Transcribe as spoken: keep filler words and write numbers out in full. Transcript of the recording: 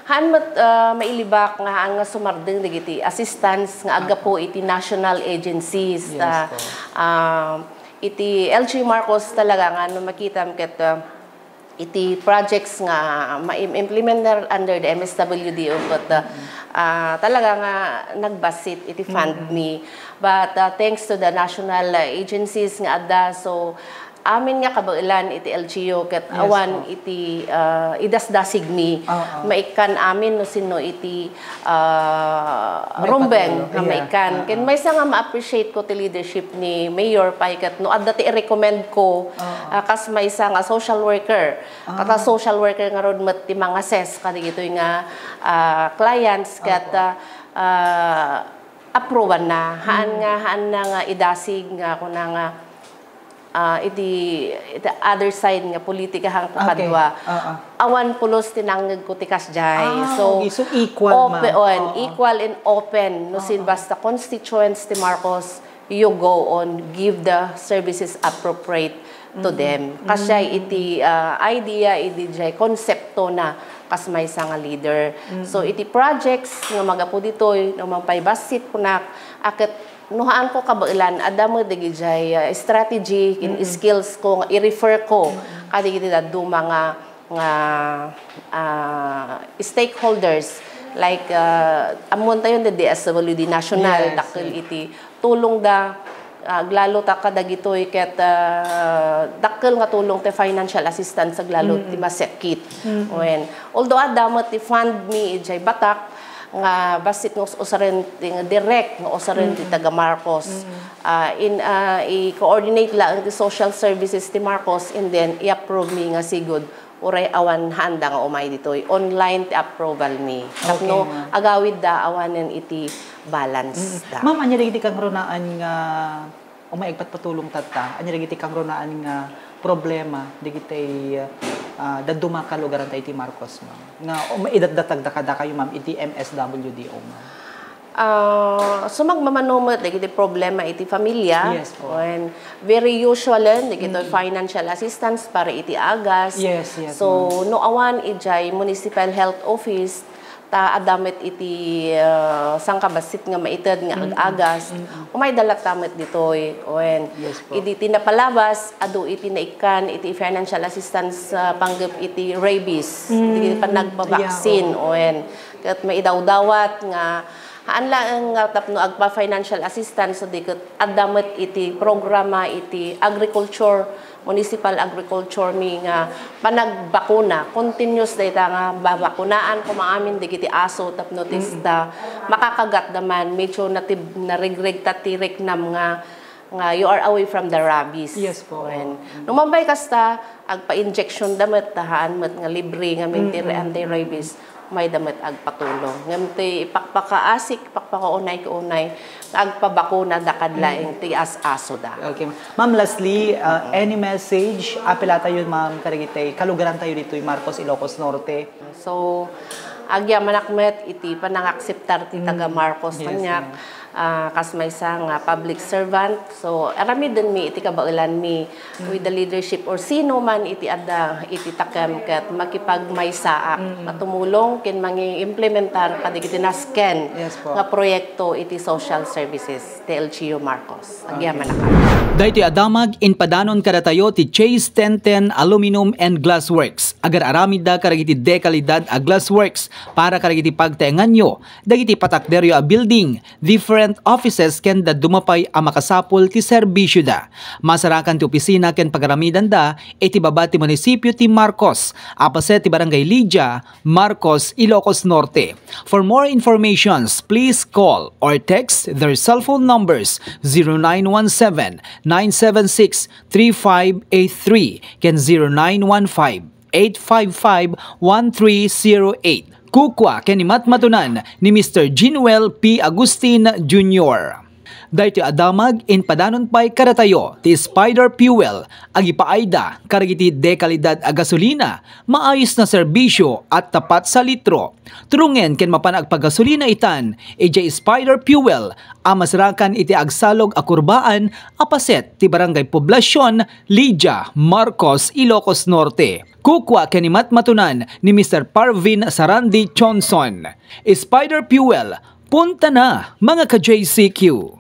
Haan met, ah, mailibak nga haan nga sumardeng dagiti assistance nga aggapu iti national agencies. Yes, ta, po. Ah, iti L G Marcos talaga nga no makitam ket, ah, iti projects nga ma-im-, implementer under the M S W D O, but, ah, ah, talaga nga nagbassit iti fund mi. But, ah, thanks to the national, ah, agencies nga adda, so amin nga kabaelan iti L G U ket Yes, awan po. iti, ah, idasdasig mi. Oo. Maikkan amin no sinno iti, ah, May rumbeng patulong. nga Yeah. maikkan. Oo. Ken maysa nga ma-appreciate ko ti leadership ni Mayor pay ket no adda ti i-recommend ko, Oo. ah, kas maysa nga social worker. Ah. Kata social worker ngarud met ti mangassess kadagitoy nga, ah, clients ket, Opo. ah, ah, approveanna. Haan Mm. nga, haanna nga idasig nga kuna nga, ah, iti, iti other side nga politika haan ko Okay. kadua. Oo. Awan pulos ti nangngegko ti kasdiay. Ah, So, okay. So, equal, open, ma'am. on, Oo. equal and open. No, Oo. sin basta constituents ti Marcos, you go on, give the services appropriate to Mm. them. Kasdiay Mm. iti, ah, idea, iti jay konsepto na kas maysa nga leader. Mm. So, iti projects nga magapu ditoy, no, mangpaybassit kunak, a ket no haan ko kabaelan, adda met dagijay, ah, strategy, ken Mm. skills ko nga i-refer ko Mm. kadagiti dadduma nga, nga, ah, stakeholders. Like, ah, ammoentayo nga D S W D National, Yes, dakkel yes. iti tulongda, ah, aglalo ta kadagitoy ket, ah, dakkel nga tulong ti financial assistance aglalo Mm. ti masakit. Mm. Wen, although adda met ti fund mi idiay Batak, nga bassit nga us-, usaren ti, nga direct nga usaren ti Mm. taga Marcos. Mm. Ah, in, ah, i-coordinate laeng ti social services ti Marcos, and then i-approve mi nga sigud, uray awan haanda nga umay ditoy. Online ti approval mi. Okay, Tapno ma'am. agawidda awanen iti balance Mm. da. Ma'am, ania dagiti kangrunaan nga umay agpatpatulong tatta? Ania dagiti kangrunaan nga problema dagiti, ah, dadduma a kalugaranta iti Marcos, ma'am? Nga, um, idatdatagda kadakayo, ma'am, iti M S W D O, ma'am? Ah, sumagmamano met dagiti problema iti familia. Yes po. Wen, very usual, eh, dagiti Mm. financial assistance para iti agas. Yes, yes, So, ma'am. no awan idiay municipal health office, ta adda met iti, ah, sangkabassit nga maited nga Mm-mm. ag-agas, Mm-mm. umayda latta met ditoy. Wen, Yes po. idi ti napalabas, adu iti naikkan iti financial assistance, ah, panggep iti rabies, Mm. iti panagpabaksin. Yeah, oo. Wen, ket maidawdawat nga haan laeng nga tapno agpa-financial assistance, sadi ket adda met iti programa iti agriculture, municipal agriculture mi nga panagbakuna. Continuous dayta nga babakunaan koma amin dagiti aso tapno ti Mm-mm. esta makakagatda man, medyo natib-, narigregta ti riknam nga, nga you are away from the rabies. Yes po. Wen, no mabay kasta, agpa-injection da met, ta haan met nga libre ngamin ti Mm-mm. anti-rabies, umayda met agpatulong. Ngem ti pakpakaasik, pakpakaunay-unay, nga agpabakuna da kad laeng ti as-aso da. Okay, ma'am. Ma'am, lastly, uh, any message, apelatayo, ma'am, kadagiti kalugarantayo ditoy Marcos, Ilocos Norte? So, agyamanak met iti panangakseptar ti Mm. taga Marcos Yes, kaniak, ma'am. ah, kas maysa nga public servant. So, aramiden mi iti kabaelan mi Mm. with the leadership or sino man iti adda iti takem ket makipagmaysaak, Mm. matumulong ken mangiimplementar kadagiti nasken Yes po. nga proyekto iti social services ti L G U Marcos. Agyamanak. Daytoy a damag impadanon kadatayo ti Chase ten ten Aluminum and Glass Works. Agar-aramidda kadagiti dekalidad a glassworks para kadagiti pagtaenganyo dagiti patakderyo a building, different offices ken dadduma pay a makasapul ti serbisioda. Masarakan ti opisina ken pagaramidanda iti baba ti munisipio ti Marcos, a paset ti Barangay Lydia, Marcos, Ilocos Norte. For more informations, please call or text their cell phone numbers zero nine one seven, nine seven six, three five eight three ken zero nine one five, eight five five, one three zero eight. Kukua ken ni matmatunan ni Mister Jinuel P. Agustin Junior. Daytoy a damag, impadanon pay kadatayo ti Spider Fuel, agipaayda kadagiti dekalidad a gasolina, maayos na serbisio at tapat sa litro. Turungen ken mapan agpagasolina itan, idiay Spider Fuel, a masarakan iti agsalog a kurbaan a paset ti Barangay Poblacion, Lydia, Marcos, Ilocos Norte. Kukua ken ni matmatunan ni Mister Parvin Sarandi Chonson. Spider Fuel, punta na, mga ka-J C Q.